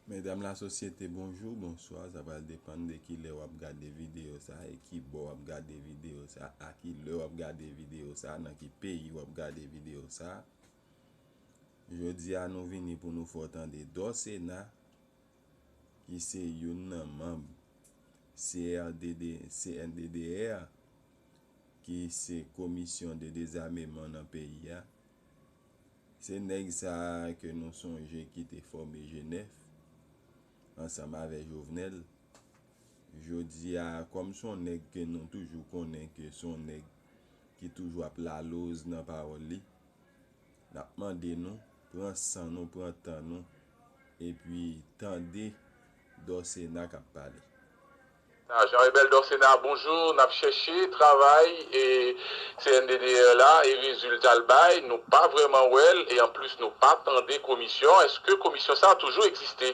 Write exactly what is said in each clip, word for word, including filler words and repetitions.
Medam lasosyete, bonjou, bonswa. Sa pral depann de ki lè w ap gade videyo sa a e ki bò w ap gade videyo sa a, a ki lè w ap gade videyo sa a, nan ki peyi w ap gade videyo sa a. Jodi a, nou vini pou nou fè w tande Dòsena, ki se youn nan manm C R D D, C N D D R, ki se Komisyon de Dezameman nan peyi a. Se nèg sa a ke nou sonje ki te fòme G nèf ansanm avè Jovenel. Jodi a, kòm se yon nèg ke nou toujou konnen ke se yon nèg ki toujou ap laloz nan pawòl li, n ap mande nou, pran san nou, pran tan nou, epi tande Dòsena k ap pale. Jean Rebel Dòsena, bonjou. N ap chèche travay e C N D D R la e rezilta l bay, nou pa vrèman wè l e anplis nou pa tande komisyon. Èske komisyon sa a toujou egziste?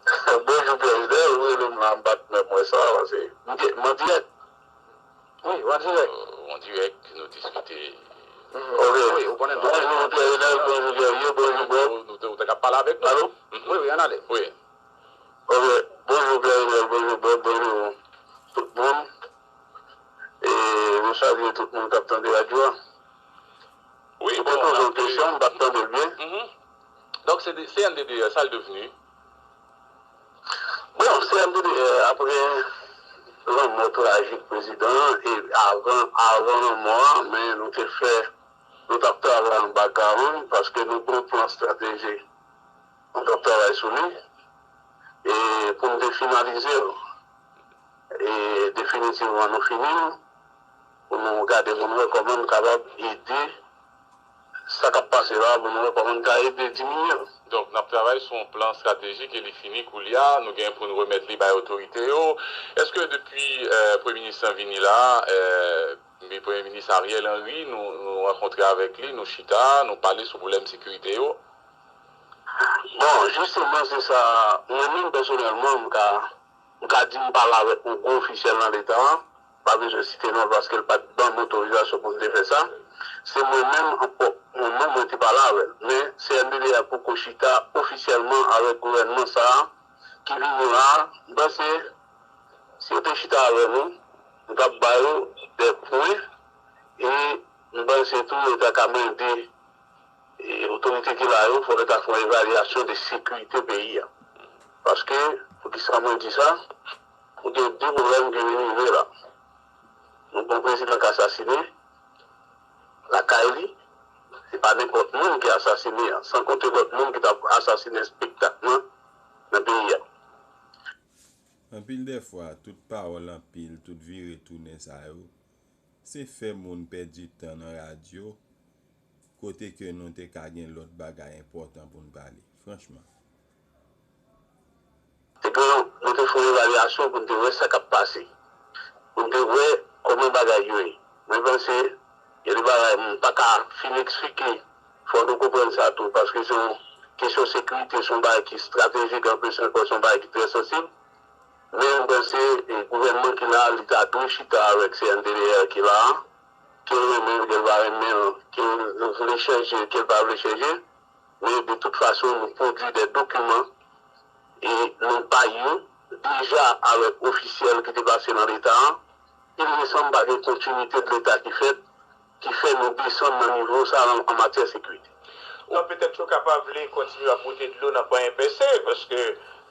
Bonjou Pierre Fidèle, wi, nou la m pa t menm wè sa, paske m gen- m an dirèk. Wi, w an dirèk. An dirèk, nou diskite. Ok. Wi, ou konnen nou. Bonjou Pierre Fidèle, bonjou Guerrier, bonjou Bob. Ou te ou te kap pale avèk nou? Alo? Wi, wi, ann ale. Wi. Ok. Bonjou Pierre Fidèle, bonjou Bob, bonjou tout moun. E nou salye tout moun k ap tande radyo a. Wi, Ou te poze yon kesyon, m pa t tande l byen. Donk, se de- C N D D R, sa l devni? Bon, C N D D R, apre lanmò trajik prezidan an, e avan, avan lanmò a, men nou te fè, nou t ap travay an background, paske nou gen yon plan estratejik, nou t ap travay sou li, e pou n te finalize l, e definitivman nou fini l, pou nou gade pou n wè kòman n kapab ede sa k ap pase la, pou n wè kòman n ka ede diminye l. Donk, n ap travay sou yon plan estratejik e li fini koulye a. Nou gen pou n remèt li bay otorite yo. Èske depi euh, premye minis lan vini la, euh, men premye minis Ariel Henry, nou, nou rankontre avèk li, nou chita, nou pale sou pwoblèm sekirite yo? Bon, jisteman, se sa. Mwen menm, pèsonèlman, m ka, m ka di m pale avèk yon gwo ofisyèl nan Leta a. Pa bezwen site non l paske l pa t ban m otorizasyon pou m te fè sa. Se mwen menm, an pwòp non mwen, mwen te pale avè l. Men, C N D D R poko chita ofisyèlman avèk gouvènman sa a ki vini la a. M panse, si yo te chita avè nou, nou t ap ba yo de pwen. E m panse tou, yo ta ka mande e otorite ki la yo, fòk yo ta fè yon evalyasyon de sekirite peyi a. Paske, poukisa mwen di sa? Nou gen de pwoblèm ki vin rive la. Nou gen yon prezidan k asasinen lakay li, se pa nenpòt moun ki asasinen an, san konte lòt moun ki t ap asasinen espektakman nan peyi a. Anpil dè fwa, tout pawòl anpil, tout vire tounen sa yo, se fè moun pèdi tan nan radyo, kote ke nou te ka gen lòt bagay enpòtan pou n pale, franchman. Epi nou te fè yon evalyasyon pou n te wè sa k ap pase. Pou n te wè kòman bagay yo ye. Mwen panse, gen de bagay m pa ka fin eksplike. Fò nou konprann sa tou, paske se yon kesyon sekirite, se yon bagay ki estratejik anplis ankò, se yon bagay ki trè sansib. Men m panse e, gouvènman ki la a, li ta dwe chita avèk C N D D R ki la a, ke l renmen l, ke l pa renmen l, ke l vle chanje, ke l pa vle chanje. Men de tout fason, nou pwodui de dokiman e nou bay yo deja avèk ofisyèl ki te pase nan Leta a. Il me semble pa gen kontinite de Leta ki fèt, ki fè nou desann nan nivo sa a an matyè sekirite. Ou petèt yo ka pa vle kontinye ap pote dlo nan pwen enpese, paske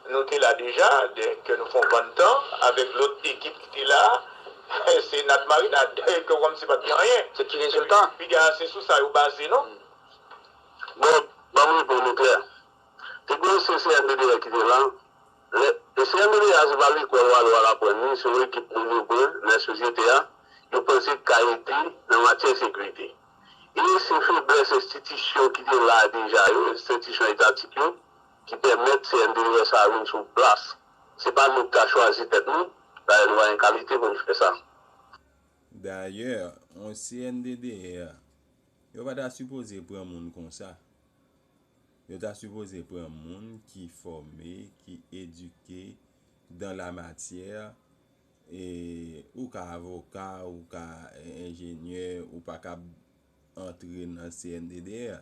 nou te la deja, dèk nou fè yon bann tan, avèk lòt ekip ki te la, se nad marinad, kòmsi pa t gen anyen. Se ki rezilta? Piga se sou sa yo baze, non? Bon, ban m reponn ou klè. Te gen ansyen C N D D R ki te la. Lè, e C N D D R se pa lekòl w ale w al aprann li, se yon ekip moun yo pran nan sosyete a, yo panse k ka ede nan matyè sekirite. E se feblès enstitisyon ki te la deja yo, enstitisyon etatik yo, ki pèmèt C N D D R sa a vin sou plas. Se pa nou ki ka chwazi tèt nou, dayè nou pa gen kalite pou n fè sa. Dayè, yon C N D D R, yo pa ta sipoze pran moun konsa. Yo ta sipoze pran moun ki fòme, ki edike dans la matière, e ou ka avoka, ou ka enjenyè, ou pa ka antre nan C N D D R.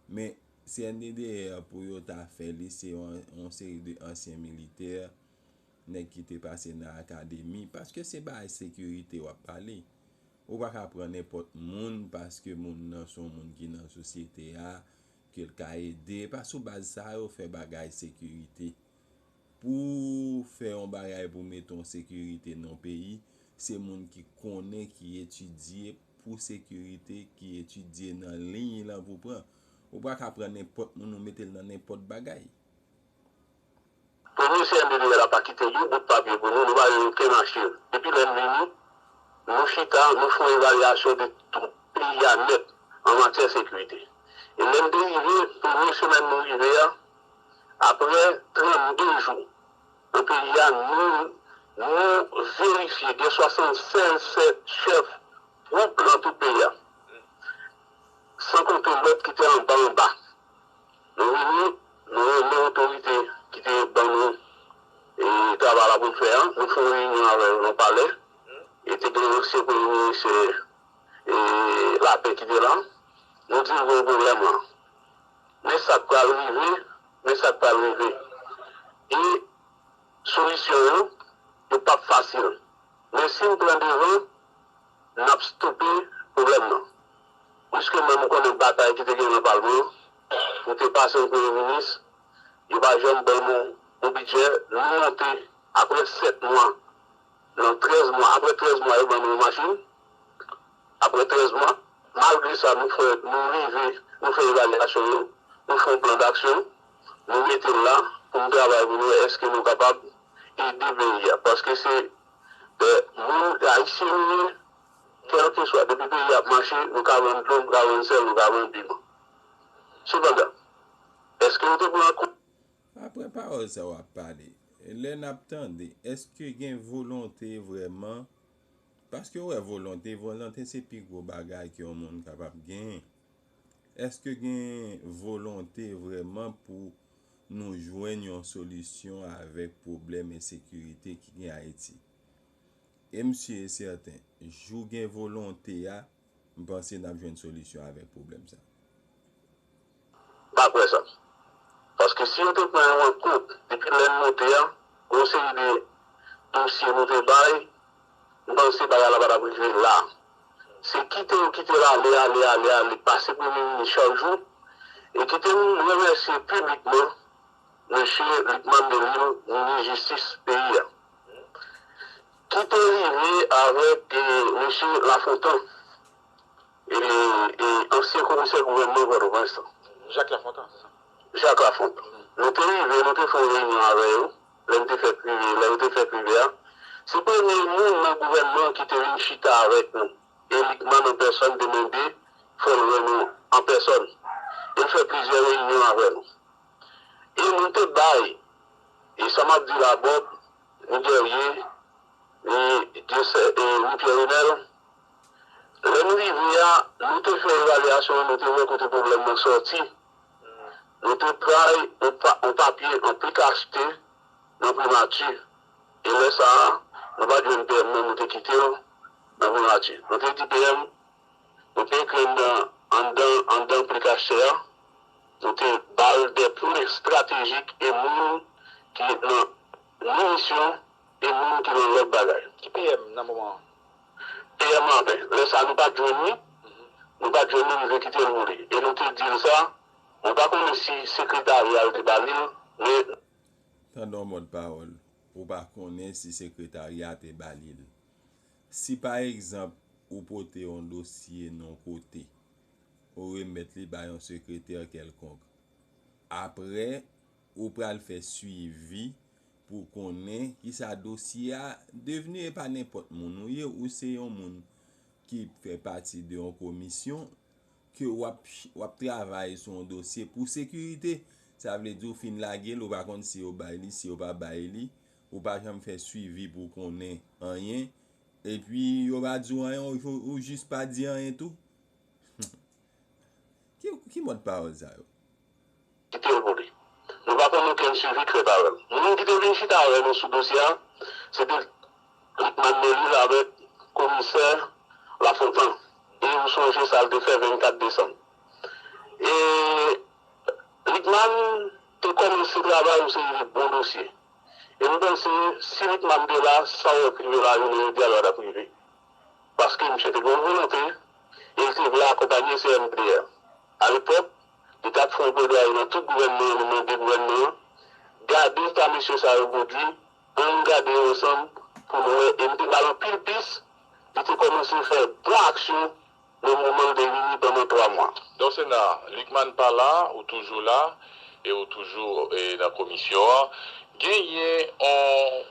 Men C N D D R pou yo ta fè li, se yon, yon seri de ansyen militè, nèg ki te pase nan akademi, paske se bagay sekirite w ap pale. Ou pa ka pran nenpòt moun paske moun nan se yon moun ki nan sosyete a, ke l ka ede. Pa sou baz sa yo fè bagay sekirite. Pou fè yon bagay pou mete yon sekirite nan peyi, se moun ki konnen, ki etidye pou sekirite, ki etidye nan liy lan pou pran. Ou pa ka pran nenpòt moun, ou mete l nan nenpòt bagay. Premye C N D D R la pa kite yon bout papye pou nou, nou pa jwenn okenn achiv. Depi lè n vini, nou chita, nou fè yon evalyasyon de tout peyi a nèt an matyè sekirite. E lè n te rive, premye semèn nou rive a, apre trannde jou nan peyi a, nou, nou verifye gen swasannsèz chèf gwoup nan tout peyi a, san konte lòt ki te anba anba. Nou vini, nou renmen otorite ki te ban nou e travay la pou n fè a. Nou fè yon reyinyon avè yo nan palè. E te gen ansyen premye minis e Lapè ki te la. Nou di l gen yon pwoblèm la. Men sa k pral rive, men sa k pral rive. E solisyon yo, yo p ap fasil. Men si n pran devan, n ap stope pwoblèm nan. Piske menm ou konnen batay ki te gen nan palman an, pou te pase yon premye minis, yo pa janm ban nou yon bidjè, nou monte apre sèt mwa, nan trèz mwa, apre trèz mwa, yo ban nou yon machin, apre trèz mwa, malgre sa, nou fè, nou rive, nou fè evalyasyon yo, nou fè yon plan d'aksyon, nou mete l la pou n travay pou nou wè èske nou kapab ede peyi a. Paske se de moun ayisyen nou ye, kèlkeswa, depi peyi a ap mache, nou ka vann dlo, nou ka vann sèl, nou ka vann piman. Sepandan, èske nou te pran kont? Apre pawòl sa w ap pale, lè n ap tande, èske gen volonte vrèman? Paske w wè volonte, volonte se pi gwo bagay ke yon moun kapab genyen. Èske gen volonte vrèman pou nou jwenn yon solisyon avèk pwoblèm ensekirite ki gen Ayiti? E m si e sèten, jou gen volonte a, m panse n ap jwenn solisyon avèk pwoblèm sa. M pa kwè sa. Paske si yo te pran yo an kont, depi lè n monte a, gon seri de dosye nou te bay, m panse bagay la pa t ap rive la. Se kite yo kite l ale, ale, ale, ale, pase premye minis chak jou, e kite m remèsye piblikman mesye Lucmane Delille, minis jistis peyi a, ki te rive avèk, e, mesye Lafontant, e, e, ansyen komisè gouvènman Pòtoprens lan. Jacques Lafontant, se sa? Jacques Lafontant. Nou te rive, nou te fè yon reyinyon avè yo, lè n te fè prive, lè yo te fè prive a. Se premye moun nan gouvènman an ki te vin chita avèk nou. E Lucmane an pèsòn te mande fò l wè nou an pèsòn. E l fè plizyè reyinyon avè nou. E nou te bay, e sa m ap di la, Bob, ni Guerrier, ni Dieuseul, e ni Pierre Renel. Lè nou rive a, nou te fè evalyasyon an, nou te wè kote pwoblèm nan sòti. Nou te bay yon pa-, yon papye, yon plik achte nan primati. E lè sa a, nou pa t jwenn P M nan, nou te kite l nan primati. Nou te di P M, nou te ekri anndan, anndan, anndan plik achte a, nou te ba l de pwen estratejik e moun ki nan minisyon e moun ki nan lòt bagay. Ki P M nan moman an? P M Lapè. Lè sa a, nou pa t jwenn li, nou pa t jwenn li, nou te kite l pou li. E nou te di l sa, mwen pa konnen si sekretarya l te ba li l, men. Tande yon mòd pawòl, ou pa konnen si sekretarya a te ba li l. Si pa egzanp, ou pote yon dosye nan yon kote, ou remèt li ba yon sekretè kèlkonk. Apre, ou pral fè swivi pou konnen kisa dosye a devni. E pa nenpòt moun ou ye, ou se yon moun ki fè pati de yon komisyon ke w ap, w ap travay sou yon dosye pou sekirite. Sa vle di w fin lage l, ou pa konn si yo bay li, si yo pa bay li, ou pa janm fè swivi pou w konnen anyen, epi yo pa di w anyen, ou, ou jis pa di anyen tou. Ki, ki mòd pawòl sa yo? Kite l pou li. Nou pa konn okenn swivi k fèt avè l. Moun ki te vin chita avè nou sou dosye a, se te Lucmane Delille avèk komisè Lafontant. E ou sonje sa l te fè vennkat desanm. E Lickman te kòmanse travay yon seri de bon dosye. E m panse, si Lickman te la, sa w wè k rive la, jounen jodi a, l pa t ap rive. Paske misye te gen yon volonte, e l te vle akonpaye C N P D A. Alepòk, li t ap fè yon plèdwaye nan tout gouvènman an, li mande gouvènman an, gade sa mesye sa yo pwodui, ann gade yo ansanm pou n wè. E m te ba l anpil pis, li te kòmanse fè bon aksyon nan moman l te vini pandan twa mwa. Dòsena, Lickman pa la, ou toujou la, e ou toujou e, nan komisyon an. Genyen on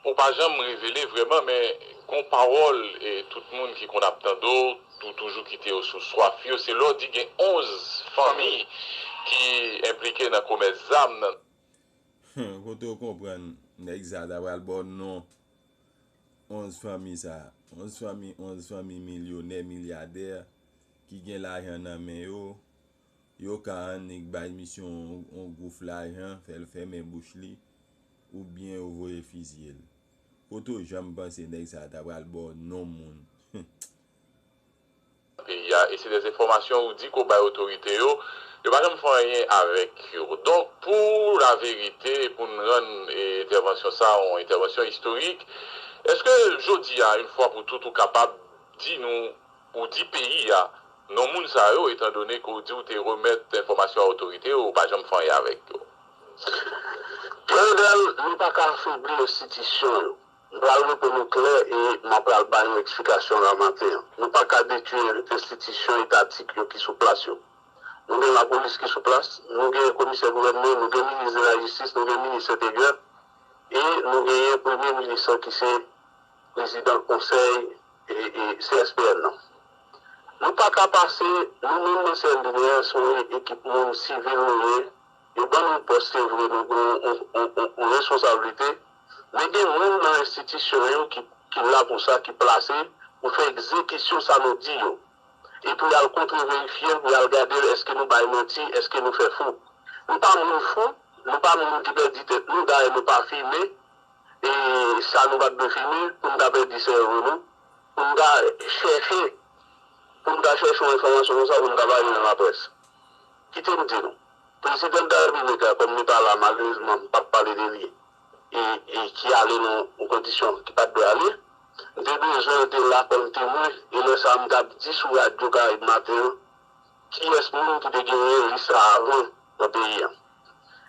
Ou pa janm revele vrèman, men gon pawòl e tout moun ki konn ap tande w, ou toujou kite yo sou swaf yo, se lè w di gen onz fanmi ki enplike nan komès zam nan. Kote w konprann nèg sa ta pral ba w non onz fanmi sa? Onz fanmi, onz fanmi milyonè, milyadè ki gen lajan nan men yo, yo ka annik bay misye yon, yon gouf lajan, fè l fèmen bouch li, oubyen yo voye fizye l. Kote w janm panse nèg sa ta pral ba w non moun? Peyi a, e se de enfòmasyon ou di ke w bay otorite yo, yo pa janm fè anyen avèk yo. Donk, pou laverite, pou n rann e, entèvansyon sa a yon entèvansyon istorik, èske jodi a, yon fwa pou tout, ou kapab di nou, ou di peyi a, non moun sa yo, etandone ke w di w te remèt enfòmasyon a otorite yo, ou pa janm fè anyen avèk yo? Pierre Vidal, nou pa ka afebli enstitisyon yo. M pral reponn ou klè e m ap pral bay yon eksplikasyon la maten an. Nou pa ka detwi enstitisyon etatik yo ki sou plas yo. Nou gen lapolis ki sou plas, nou gen komisè gouvènman, nou gen minis de la jistis, nou gen minis enteryè, e nou genyen premye minis lan ki se prezidan konsèy e, e C S P N nan. Nou pa ka pase, nou menm nan C N D D S, se yon ekip moun sivil nou ye, yo ban nou pòs, se vre, nou gen yon, yon, yon, yon, yon responsablite, men gen moun nan enstitisyon yo ki, ki la pou sa, ki plase pou fè egzekisyon sa nou di yo. E pou y al kontreverifye l, pou y al gade l, èske nou bay manti, èske nou fè fou. Nou pa moun fou, nou pa moun ki pèdi tèt nou, dayè nou pa fimen, e sa nou pa t dwe fimen, pou n ta pèdi sèvo nou, pou n ta chèche, pou n ta chèche yon enfòmasyon konsa, pou n ta bay li nan laprès. Kite m di nou, prezidan de la repiblik la, kòm li pa la, malerezman, m p ap pale de li, e, e ki ale nan yon kondisyon ki pa t dwe ale, m te bezwen l te la kòm temwen, e lè sa a, m t ap di sou radyo Karayib Maten an, kiyès moun ki te genyen lis sa a avan nan peyi a.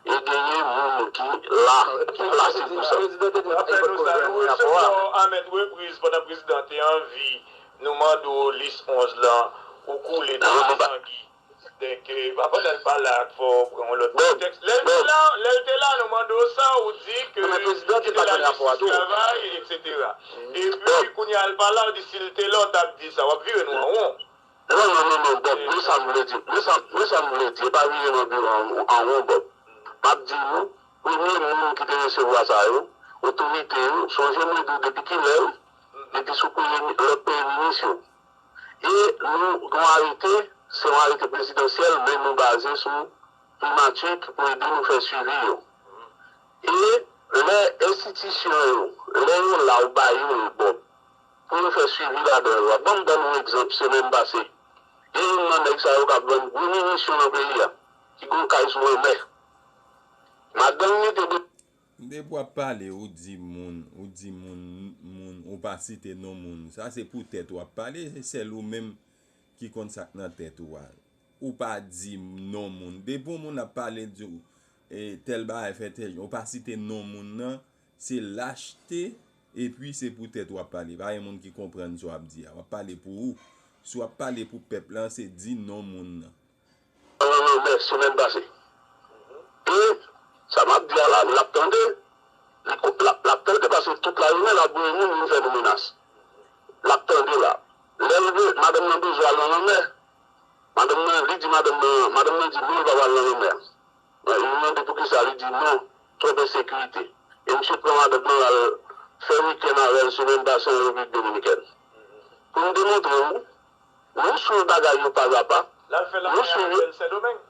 E genyen moun ki la, ki plase pou sa. Rapèl nou sa, nou resevwa w a mèt repriz pandan prezidan te an vi, nou mande w lis onz lan, ou koule nan Tangi. Donk, e, pa pandan l pa la, fò w pran yon lòt pretèks. Lè l te la, lè l te la, nou mande w sa, ou di ke li te la jistis travay, etsetera. Epi, kounye a l pa la, ou di si l te la, w t ap di sa, w ap vire nou an won. Non, non, non, non, Bob, men sa m vle di, men sa, men sa m vle di, e pa vire nan biwo an, an won, Bob. M ap di nou, premye moun ki te resevwa sa yo, otorite yo, sonje mwen di w depi kilè, wi, depi sou premye mi-, lòt premye minis yo. E nou gen yon arete, se yon arete prezidansyèl, men nou baze sou primati ki pou ede nou fè swivi yo. E lè enstitisyon yo, lè yo la, ou ba yo yo, Bob, pou yo fè swivi ladan yo a. Ban m ban nou yon egzanp, semèn pase, gen youn nan nèg sa yo k ap vann gwo minisyon nan peyi a, ki gen yon kay sou lanmè. Madanm li te de- Depi w ap pale, ou di moun, ou di moun, moun, ou pa site non moun. Sa se pou tèt ou ap pale, se sèl ou menm ki konn sa k nan tèt ou a. Ou pa di non moun. Depi yon moun ap pale, di w, e, tèl bagay fè tèl jan, ou pa site non moun nan, se lachte, epi se pou tèt ou ap pale. Pa gen moun ki konprann sa w ap di a. W ap pale pou ou. Si w ap pale pou pèp lan, se di non moun nan. Nan lanmè semèn pase. E sa m ap di a la, l ap tande. Li ko-, l ap, l ap tande paske tout lajounen l ap voye moun vin fè nou menas. L ap tande la. Lè l ve-, madanm nan bezwen al nan lanmè, madanm nan, li di madanm nan, madanm nan di non, li pa pral nan lanmè. Li mande poukisa, li di non, twòp ensekirite. E misye pran madanm nan, l al fè wikenn avè l semèn pase an Repiblik Dominikèn. Pou m demontre w, nou swiv bagay yo pa a pa. L al fè lanmè avè l Sendomeng.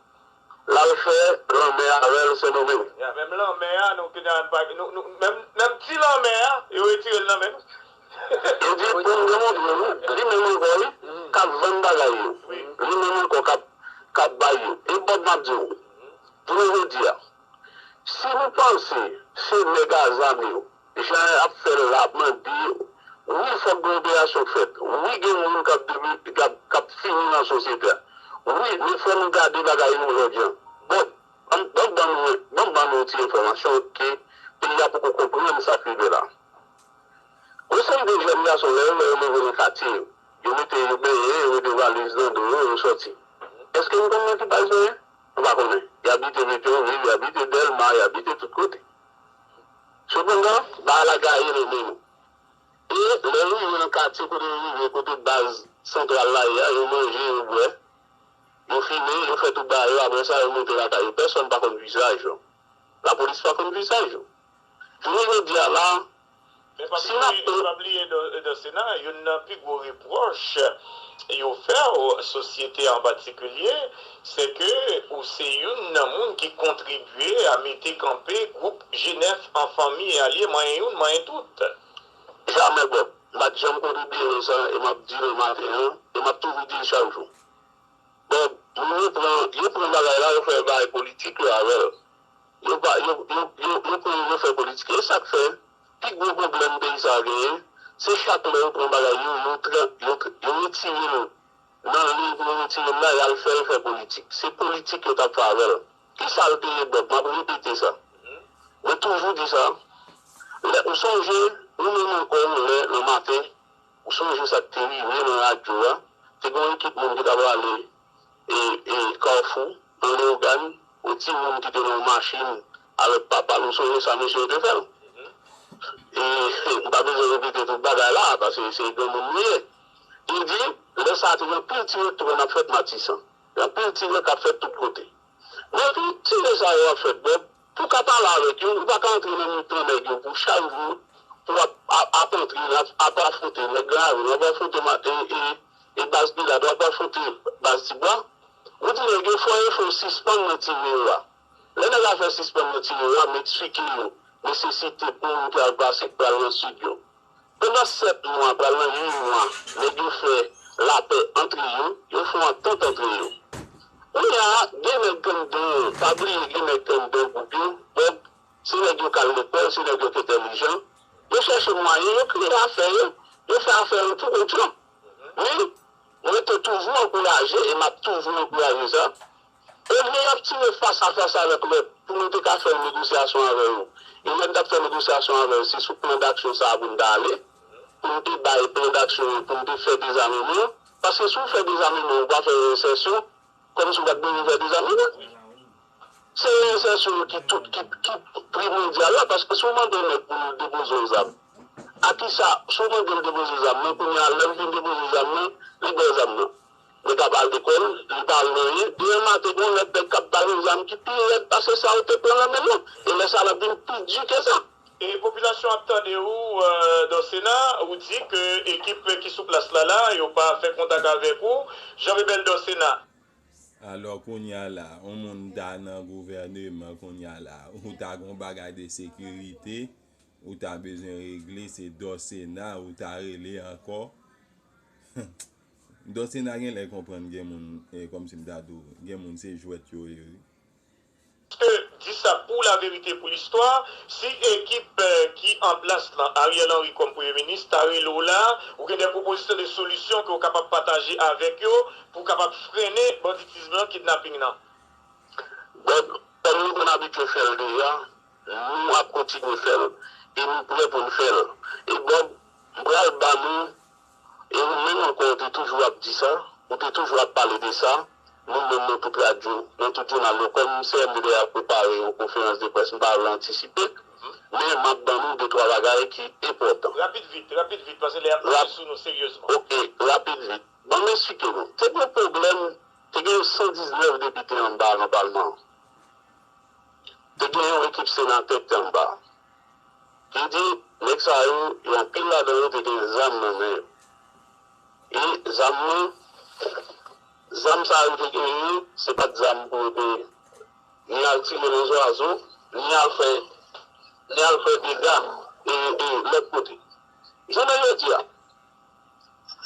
L al fè lanmè avè l Sendomeng. Ya, menm lanmè a, nou, nou, nou, menm, menm ti lanmè a, yo retire l nan men nou. E di, pou m demontre w, li menm ankò, wi, k ap vann bagay yo. Wi. Li menm ankò k ap, k ap bay yo. E Bob, m ap di w, jounen jodi a, si nou panse se nèg a zam yo, jan y ap fè l la, ap mande, wi, fòk gen operasyon k fèt. Wi, gen moun k ap debi-, k ap, k ap fini nan sosyete a. Wi, men fò nou gade bagay yo jodi a. Bob, ban, ban, ban nou, ban, ban nou ti enfòmasyon ke peyi a poko konprann sa k rive la. Yon seri de jèn gason, lè yo, lè yo leve nan katye yo, yo mete, yo benyen, yo mete valiz nan do yo, yo sòti. Èske nou konn nan ki baz yo ye? Nou pa konnen. Y abite Petyonvil, y abite Dèlma, y abite tout kote. Sepandan, bagay la gaye nan men nou. E lè yo rive nan katye kote yo rive, kote baz santral la ye a, yo manje, yo bwè, yo fimen, yo fè tout bagay yo, apre sa, yo monte lakay yo. Pèsonn pa konn vizaj yo. Lapolis pa konn vizaj yo. Jounen jodi a la, si n ap. Men pa bliye, pa bliye, Dosena, youn nan pi gwo repwòch yo fè w, sosyete an patikilye, se ke ou se youn nan moun ki kontribye a mete kanpe gwoup G nèf an fanmi e alye, manyen youn, manyen tout. Jamè, Bob. M pa t janm kontribye nan sa, e m ap di l maten an, e m ap toujou di l chak jou. Bon, moun yo pran, yo pran bagay la, yo fè bagay politik yo avè l. Yo pa, yo, yo, yo, yo pran, yo fè politik. E sa k fè, pi gwo pwoblèm peyi sa a genyen, se chak lè yo pran bagay yo, yo tra-, yo tra-, yo retire l nan liy pou yo retire l la, y al fè l fè politik. Se politik yo t ap fè avè l. Kisa l te ye, Bob? M ap repete sa. Mwen toujou di sa. Lè, ou sonje, ou menm ankò, yon lè, nan maten, ou sonje sa k te rive nan radyo a? Te gen yon ekip moun ki t ap ale, e, e, Kafou, nan Leyogàn, yon timoun ki te nan yon machin avèk papa l, ou sonje sa mesye yo te fè l? E, m pa bezwen repete tout bagay la, paske se granmoun nou ye. Li di, lè sa a te gen anpil tire k t konn ap fèt Matisan. Gen anpil tire k ap fèt tout kote. Men tou tire sa yo ap fèt, Bob, pou w ka pale avèk yo, ou pa ka antre nan mitan nèg yo pou chak jou, pou w ap, ap, ap antre, ap, ap afwonte nèg Granravin, w ap afwonte ma-, e, e, e baz Pilat, w ap afwonte baz Tibwa. Ou di nèg yo fò yo fè w sispann nan tire yo a. Lè nèg la fè sispann nan tire yo a, m eksplike yo nesesite pou moun ki al pase, pral nan sid yo. Pandan sèt mwa, pral nan uit mwa, nèg yo fè lapè antre yo, yo fè yon antant antre yo. Kounye a, gen nèg anndan, pa bliye gen nèg anndan gwoup yo, Bob, se nèg yo k al lekòl, se nèg yo k entèlijan. Yo chèche mwayen, yo kreye afè yo, yo fè afè yo pou kont yo. Men, mwen te toujou ankouraje, e m ap toujou ankouraje sa, olye y ap tire fas a fas avèk lòt pou nou te ka fè yon negosyasyon avè yo. E lè n t ap fè negosyasyon avè yo, se sou plan daksyon sa a pou n t ale, pou n te bay plan daksyon an, pou n te fè dezameman. Paske si w fè dezameman, ou pa fè reyensèsyon, kòmsi w pa t bezwen fè dezameman. Se reyensèsyon an ki tout, ki, ki primòdyal la, paske si w mande yon nèg pou l depoze yon zam, a kisa, si w mande l depoze zam nan, kounye a, lè l fin depoze zam nan, li ba w zam nan. Nèg la pa al lekòl, li pa al nan anyen. Demen maten, gen yon lòt nèg k ap ba l yon zam ki pi rèd pase sa ou te pran nan men l lan. E lè sa a, l ap vin pi di ke sa. E popilasyon ap tande ou, euh, Dòsena, ou di ke ekip ki sou plas la la, yo pa fè kontak avèk ou. Jean Rebel Dòsena. Alò, kounye a la, yon moun ta nan gouvèneman kounye a la, ou ta gon bagay de sekirite, ou ta bezwen regle, se Dòsena, ou ta rele ankò. Dòsena genlè konprann gen moun, eh, kòmsi m ta di w, gen moun se jwèt yo ye, wi. Èske, di sa pou laverite, pou listwa, si ekip, eh, ki an plas lan, Ariel Henry kòm premye minis, ta rele w la, ou gen de pwopozisyon, de solisyon ke w kapab pataje avèk yo pou w kapab frennen banditis lan, kidnaping lan? Bob, kòm nou konn abitye fè l deja, nou ap kontinye fè l e nou prè pou n fè l. E Bob, m pral ba nou, e ou menm ankò, ou te toujou ap di sa, ou te toujou ap pale de sa, nou menm nan tout radyo, nan tout jounal yo, kòm C N D T a prepare yon konferans de près, m pa vle antisipe, men m ap ban nou de twa bagay ki enpòtan. Rapid vit, rapid vit, paske lè y ap pase sou nou seryezman. Oke, rapid vit. Ban m eksplike nou. Te gen pwoblèm, te gen san diznèf depite anba nan palman an. Te gen yon ekip senatè ki te anba. Li di, nèg sa yo, yo anpil ladan yo te gen zam nan men yo. E zam nan, zam sa yo te genyen, se pa t zam pou yo te ni al tire nan zwazo, ni al fè, ni al fè dega, e, e, lòt kote. Jounen jodi a,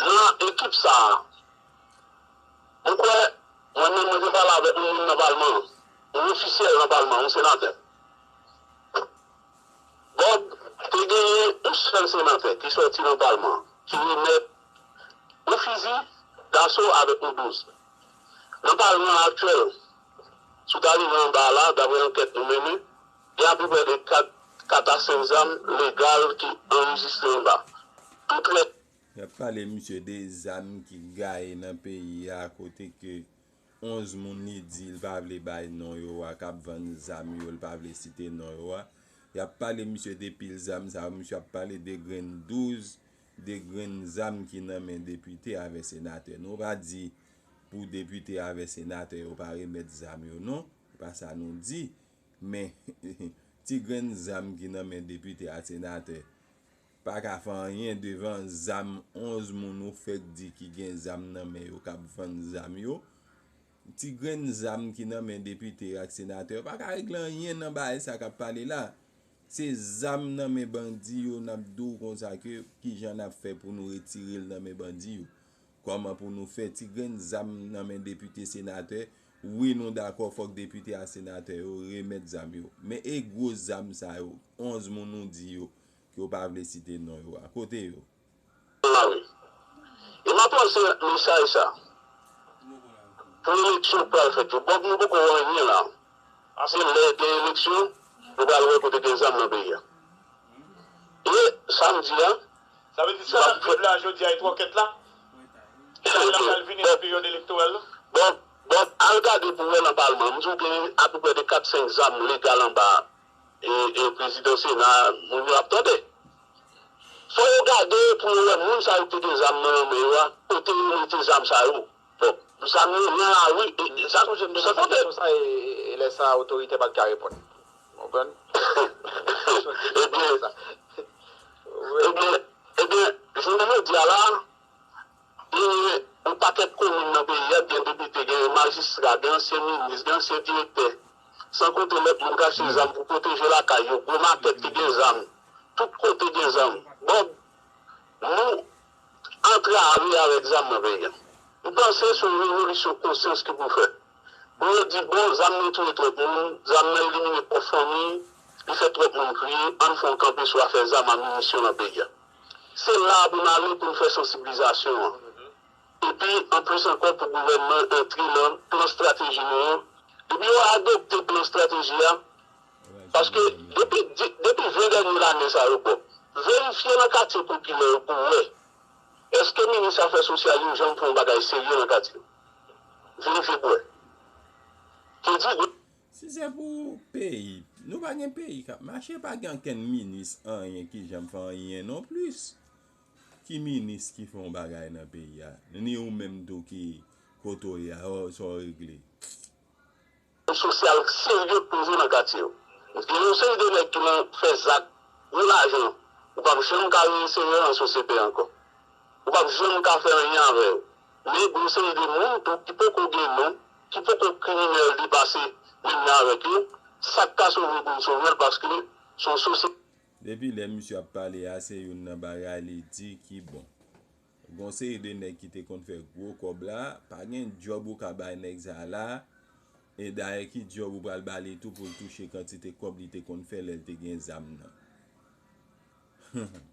nan ekip sa a, m kwè Mwen menm, mwen te pale avèk yon moun nan palman an, yon ofisyèl nan palman an, yon senatè. Bob, te genyen yon sèl senatè ki sòti nan palman an, ki remèt yon fizi daso avèk yon douz. Nan palman an aktyèl, si w ta rive anba a la, daprè ankèt nou mennen, gen apeprè de kat, kat a senk zam legal ki anrejistre anba. Tout lè Y ap pale, misye, de zam ki gaye nan peyi a, kote ke onz moun li di l pa vle bay non yo a, k ap vann zam yo, l pa vle site non yo a. Y ap pale, misye, de pil zam sa yo, misye ap pale de grenn douz, de grenn zam ki nan men depite avè senatè. Nou pa di pou depite avè senatè yo pa remèt zam yo, non. Se pa sa nou di. Men, ti grenn zam ki nan men depite ak senatè pa ka fè anyen devan zam onz moun ou fèk di ki gen zam nan men yo k ap vann zam yo. Ti grenn zam ki nan men depite ak senatè yo pa ka regle anyen nan bagay sa k ap pale la. Se zam nan men bandi yo, n ap di w konsa ke kijan n ap fè pou nou retire l nan men bandi yo. Kòman pou nou fè ti grenn zam nan men depite, senatè? Wi, nou dakò, fòk depite a senatè yo remèt zam yo. Men e gwo zam sa yo, onz moun nou di yo, ke w pa vle site non yo a, kote yo? Mari. E m ap lanse mesaj sa pou eleksyon k pral fèt yo. Bob, nou poko wè anyen la. Se lè gen eleksyon, nou pral wè kote gen zam nan peyi a. E sa m di a, Sa vle di sa n ap viv la jodi a e twòkèt la? Sa l ap pral vini nan peryòd elektoral la? Bob, Bob, al gade pou w wè nan palman. M di w gen apeprè de kat senk zam legal anba e, e prezidan Sena, moun yo ap tande. Fò yo gade pou yo wè moun sa yo ki te gen zam nan men yo a, kote yo mete zam sa yo. Bon, pou sa nou nan lari, e, e, sa, sa konte. Sa, e, e lè sa, otorite pa t ka reponn. Ou konprann? Ebyen, ebyen, ebyen, jounen jodi a la, genyen yon pakèt komin nan peyi a, gen depite, gen majistra, gen ansyen minis, gen ansyen direktè. San konte lòt moun k achte zam pou pwoteje lakay yo, gwo makèt ki gen zam. Tout kote gen zam. Bon, nou antrave avèk zam nan peyi a. M panse se yon revolisyon konsyans ki pou fèt. Pou yo di, bon, zam nan touye twòp moun, zam nan elimine twòp fanmi, li fè twòp moun kriye, ann fè yon kanpe sou afè zam ak minisyon nan peyi a. Se la a pou n ale pou n fè sansibilizasyon an. Epi, anplis ankò, pou gouvènman an antre nan plan estrateji nou an. Epi yo adopte plan estrateji a, paske depi, depi ven dènye lane sa yo, bon, verifye nan katye popilè yo pou w wè, èske minis afè sosyal yo janm fè yon bagay serye nan katye yo? Verifye pou w wè. Te di, Si se pou peyi, nou pa gen peyi k ap mache, pa gen ankenn minis anyen ki janm fè anyen non plis. Ki minis ki fè yon bagay nan peyi a? Ni ou menm tou ki kote w ye a, sa w regle? Sosyal serye poze nan katye yo. Gen yon seri de nèg ki nan fè zak, gwo lajan, ou p ap janm ka reinsere an sosyete ankò. Ou p ap janm ka fè anyen avè yo. Men gen yon seri de moun tou ki poko gen non, ki poko kriminèl depase menm jan avèk yo, sa k ka sove pou n sove l paske se yon sosyete. Depi lè misye ap pale a, se youn nan bagay li di ki bon. Gon seri de nèg ki te konn fè gwo kòb la, pa gen djòb ou ka bay nèg sa la, e dayè ki djòb ou pral ba li tou pou l touche kantite kòb li te konn fè lè l te gen zam nan?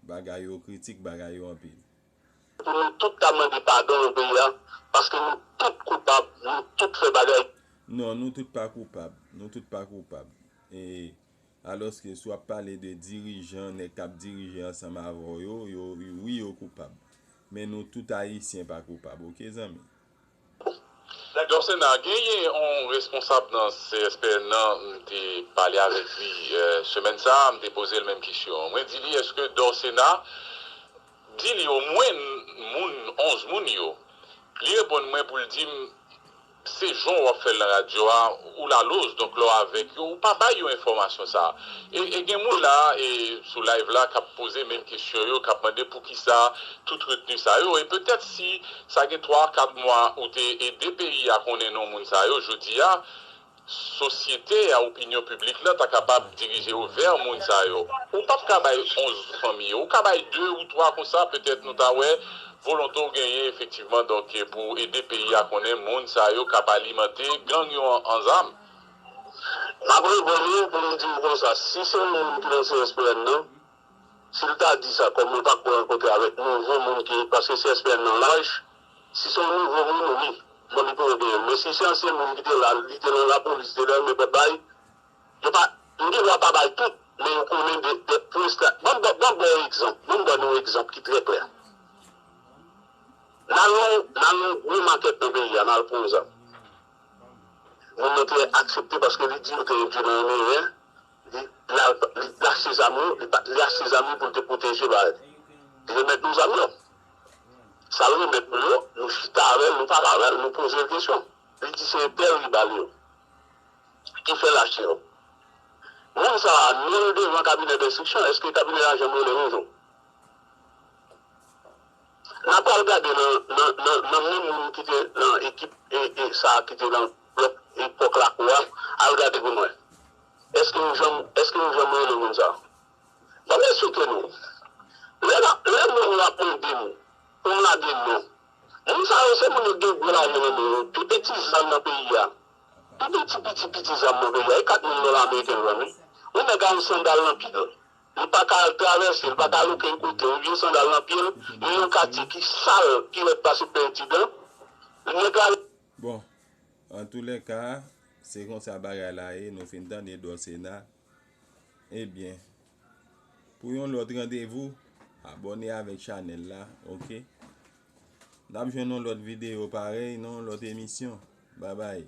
Bagay yo kritik, bagay yo anpil. Pou nou tout ta mande padon nan peyi a, paske nou tout koupab, nou tout fè bagay. Non, nou tout pa koupab. Nou tout pa koupab. E, alòske si w ap pale de dirijan, nèg k ap dirije ansanm avè w yo, yo, wi, yo koupab. Men nou tout Ayisyen pa koupab, oke, zanmi? Dòsena, genyen yon responsab nan C S P N nan, m te pale avèk li, eh, semèn sa a, m te poze l menm kesyon an. Mwen di li, èske Dòsena di li omwen moun, onz moun yo? Li reponn mwen pou l di m, se jan w ap fè l nan radyo a, ou la loz, donk lè w avèk yo, ou pa bay yo enfòmasyon sa a. E, e gen moun la, e sou live la, k ap poze menm kesyon yo, k ap mande poukisa tout retni sa yo. E petèt si sa gen twa, kat mwa ou te ede peyi a konnen non moun sa yo, jodi a, sosyete a, opinyon piblik la ta kapab dirije yo vè moun sa yo. Ou p ap ka bay onz fanmi yo, ou ka bay de ou twa konsa, petèt nou ta wè volonte w genyen efektivman, donk, pou ede peyi a konnen moun sa yo k ap alimante gang yo an, an zam. M ap reponn ou pou m di w konsa, si se yon moun ki nan C S P N nan, si l ta di sa, kòm mwen pa ko rankontre avèk nouvo moun ki, paske C S P N nan laj, si se yon nouvo moun, wi, bon, li poko genyen. Men si se ansyen moun ki te la, li te nan lapolis, li te nan nenpòt bagay, yo pa, m gen dwa pa bay tout, men yo konnen de, de presta-, ban m ba, ban m ba w egzanp, ban m ba nou yon egzanp ki trè klè. N al nan, n al nan gwo makèt nan peyi a, n al pran zam. Moun nan te aksepte paske li di yo te endui nan yon erè, li, li al, li achte zam yo, li pa, li achte zam yo pou l te pwoteje bagay. Li remèt nou zam yo. Sa l remèt nou yo, nou chita avè l, nou pale avè l, nou poze l kesyon. Li di se entèl li ba l yo. Ki fè l achte yo. Moun sa a, nou l devan kabinè denstriksyon, èske kabinè a janm rele l yon jou? N a pral gade nan, nan, nan, nan menm moun ki te nan ekip e, e sa a ki te nan blòk epòk Lakou a, al gade pou mwen. Èske yo janm, èske yo janm rele moun sa a? Ban m esplike nou. Lè, lè moun yo ap mande m pou m lage non, moun sa yo se moun yo ki gen gwo lajan nan men yo. Pi piti zam nan peyi a, pi piti, piti, piti zam nan peyi a, e kat mil dola ameriken l vann wi. Yon nèg a yon sandal nan pye l. Li pa ka al travèse, li pa ka al okenn kote. Yon vye sandal nan pye l, li nan yon katye ki sal, ki rèd pase pèl tidan. Nèg la. Bon, antoulèka, se konsa bagay la ye, nou fin tande Edward Sena. Ebyen, pou yon lòt randevou, abòne avèk chanèl la, oke? N ap jwenn yon lòt videyo parèy nan yon lòt emisyon. Babay.